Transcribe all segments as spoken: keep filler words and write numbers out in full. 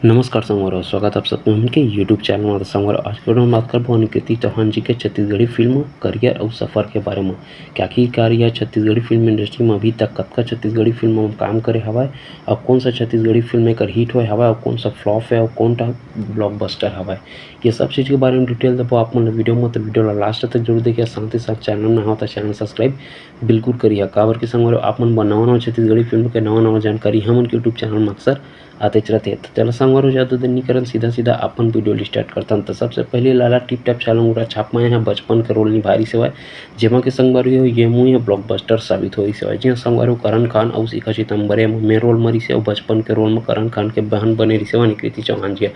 नमस्कार संगवारी हो, स्वागत आप सबके हमन के YouTube चैनल में। तो संगवारी हो, आज के वीडियो में बात करबो अनिकृति चौहान जी के छत्तीसगढ़ी फिल्म करियर अउ सफर के बारे में। क्या कि आखिरकार यह छत्तीसगढ़ी फिल्म इंडस्ट्री में अभी तक कतका छत्तीसगढ़ी फिल्म में काम करे हवय, अउ कौन सा छत्तीसगढ़ी फिल्म एकर हिट होय हवय, अउ कौन सा फ्लॉप है, अउ कौन सा ब्लॉकबस्टर हवय, ये सब चीज़ के बारे में डिटेल देबो आप मन ला वीडियो में। तो वीडियो ला लास्ट तक जरूर देखिए, साथ ही साथ चैनल में हो तो चैनल सब्सक्राइब बिल्कुल करिए, काबर कि संगवारी हो, आप मन बर नवा नवा छत्तीसगढ़ी फिल्म के नवा नवा जानकारी हमन के YouTube चैनल में अक्सर आतेच रथे। तो चला संगवारी हो, ज़्यादा देर नइ करन, सीधा सीधा अपन वीडियो ल स्टार्ट करथन। तो सबसे पहले लाला टिप टॉप छाला मुर्रा छाप माया ह बचपन के रोल निभाए रिहिस हवय, जेमा के संगवारी हो ये मूवी ह ब्लॉकबस्टर साबित होए रिहिस हवय। जी हाँ संगवारी हो, करण खान अउ शिखा चिदम्बरम मेन रोल म रिहिस हे अउ बचपन के रोल म करण खान के बहन बने रिहिस हवय अनिकृति चौहान जी ह।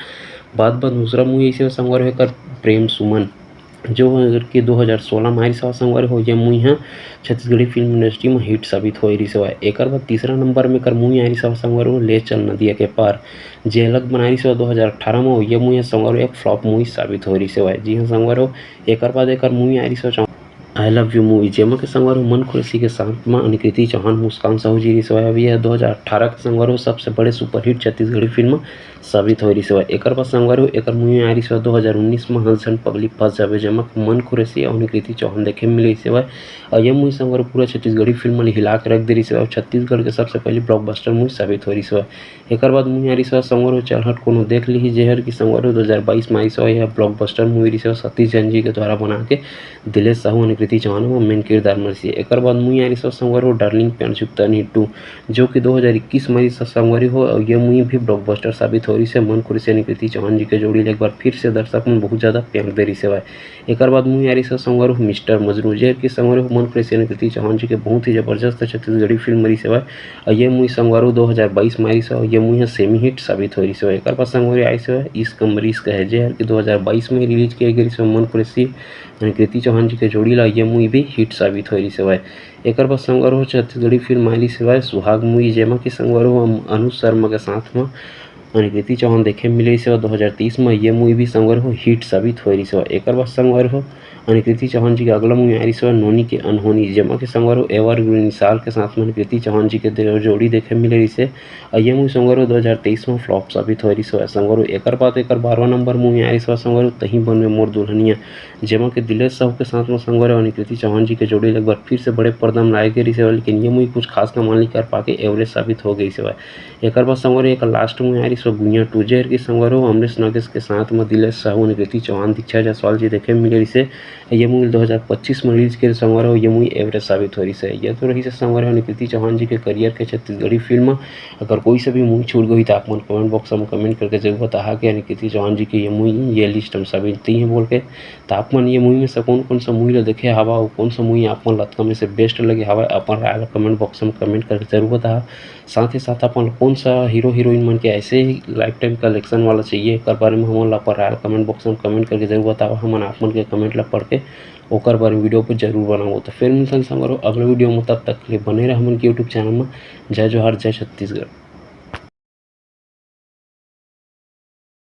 बाद बाद दूसरा मूवी अइसे हवय संगवारी हो एकर प्रेम सुमन, जो एकर के दो हज़ार सोलह म आए रिहिस हवय संगवारी हो, ये मूवी ह छत्तीसगढ़ी फिल्म इंडस्ट्री म हिट साबित होए रिहिस हवय। एकर बाद तीसरा नंबर में एकर मूवी आए रिहिस हवय संगवारी हो, ले चल नदिया के पार, जे अलग बनाए रिहिस हवय दो हज़ार अठारह म, ये मूवी ह संगवारी हो एक फ्लॉप मूवी साबित होए रिहिस हवय। जी हाँ संगवारी हो, एकर बाद एकर मूवी आए रिहिस हवय चौ-, आई लव यू मूवी, जेमा के संगवारी हो मन कुरैशी के साथ म अनिकृति चौहान, मुस्कान साहू जी रिहिस हवय। अब ये दो हज़ार अठारह के संगवारी हो सबसे बड़े सुपरहिट छत्तीसगढ़ी फिल्म साबित होए रिहिस हवय। एकर बाद संगवारी हो एकर मूवी आए रिहिस हवय दो हज़ार उन्नीस म हंस झन पगली फंस जाबे, जेमा के मन कुरैशी अउ अनिकृति चौहान देखे मिले रिहिस हवय। अउ ये मूवी संगवारी हो पूरा छत्तीसगढ़ी फिल्म मन ल हिला के रख दे रिहिस हवय अउ छत्तीसगढ़ के सबसे पहली ब्लॉकबस्टर मूवी साबित होए रिहिस हवय। एकर बाद मूवी आए रिहिस हवय संगवारी हो चल हट कोनो देख लिही, जेहर की संगवारी हो दो हज़ार बाईस म आए रिहिस हवय। यह ब्लॉकबस्टर मूवी रिहिस हवय, सतीश जैन जी के द्वारा बना के दिलेश साहू अनिकृति चौहान ह मेन किरदार म रिहिस हे। एकर बाद मूवी आए रिहिस हवय संगवारी हो डार्लिंग प्यार जुगता नहीं टू, जो कि दो हज़ार इक्कीस म रिहिस हे संगवारी हो, अउ ये मूवी भी ब्लॉकबस्टर साबित होए रिहिस हे। मन कुरैशी अनिकृति चौहान जी के जोड़ी ल एक बार फिर से दर्शक मन बहुत ज़्यादा प्यार दे रिहिस हवय। एकर बाद मूवी आए रिहिस हे संगवारी हो मिस्टर मजनू, जेहर की संगवारी हो मन कुरैशी अनिकृति चौहान जी के बहुत ही जबरदस्त छत्तीसगढ़ी फिल्म रिहिस हवय। अउ ये मूवी संगवारी हो दो हज़ार बाईस म आए रिहिस हे, अउ ये मूवी ह सेमी हिट साबित होए रिहिस हवय। एकर बाद संगवारी हो आए रिहिस हे इश्क अमरीश का है, जेहर की दो हज़ार बाईस म रिलीज किया गया रिहिस हवय मन कुरैशी अनिकृति चौहान जी के जोड़ी ला, ये मूवी भी हिट साबित होए रिहिस हवय। एकर बाद संगवारी हो छत्तीसगढ़ी फिल्म आए रिहिस हवय सुहाग मूवी, जेमा के संगवारी हो अनुज शर्मा के साथ म अनिकृति चौहान देखे मिले रिहिस हवय दो हज़ार तेईस म, ये मूवी भी संगवारी हो हिट साबित होए रिहिस हवय। एकर बाद संगवारी हो अनिकृति चौहान जी के अगला मूवी आए रिहिस हवय नोनी के अनहोनी, जेमा के संगवारी हो एवरग्रीन विशाल के साथ म अनिकृति चौहान जी के दे-, जोड़ी देखे मिले रिहिस हे। अउ ये मूवी संगवारी हो दो हज़ार तेईस म फ्लॉप साबित होए रिहिस हवय संगवारी हो। एकर बाद एकर बारहवाँ नंबर मूवी आए रिहिस हवय संगवारी हो तहीं बनबे मोर दुल्हनिया, जेमा के दिलेश साहू के साथ म संगवारी हो अनिकृति चौहान जी के जोड़ी ल एक बार फिर से बड़े पर्दा म लाए गे रिहिस हवय, लेकिन ये मूवी कुछ खास कमाल नइ कर पाके एवरेज साबित हो गे रिहिस हवय। एकर बाद संगवारी हो एकर लास्ट मूवी आए रिहिस हवय गुइयां टू, जेहर की संगवारी हो अमरीश नागेश के साथ म दिलेश साहू, अनिकृति चौहान, दीक्षा जायसवाल जी देखे मिले रिहिस हे। ये मूवी दो हज़ार पच्चीस म रिलीज करे संगवारी हो, ये मूवी एवरेज साबित होए रिहिस हे। ये तो रहिस हे संगवारी हो अनिकृति चौहान जी के करियर के छत्तीसगढ़ी फिल्म। अगर कोई से भी मूवी छूट गे होही त आप मन कमेंट बॉक्स म कमेंट करके जरूर बताहा कि अनिकृति चौहान जी के ये मूवी ये लिस्ट म साबित नइ हे बोल के। त आप मन ये मूवी में से कौन कौन सा मूवी ला देखे हवा अउ कौन सा मूवी आप मन ला अतका में से बेस्ट लगे हवय, अपन राय ला कमेंट बॉक्स में कमेंट करके जरूर बताहा। साथ ही साथ आप मन ला कौन सा हीरो हीरोइन मन के ऐसे ही लाइफ टाइम कलेक्शन वाला चाहिए, एकर बारे में हमन ला अपन राय ला कमेंट बॉक्स में कमेंट करके जरूर बतावा। हमन आप मन के कमेंट ला पढ़ के ओकर बारे में वीडियो पर जरूर बनाबो। तो फिर मिलथन संगवारी हो अगला वीडियो में, तब तक के लिए बने रह हमन के YouTube चैनल में। जय जोहार, जय छत्तीसगढ़।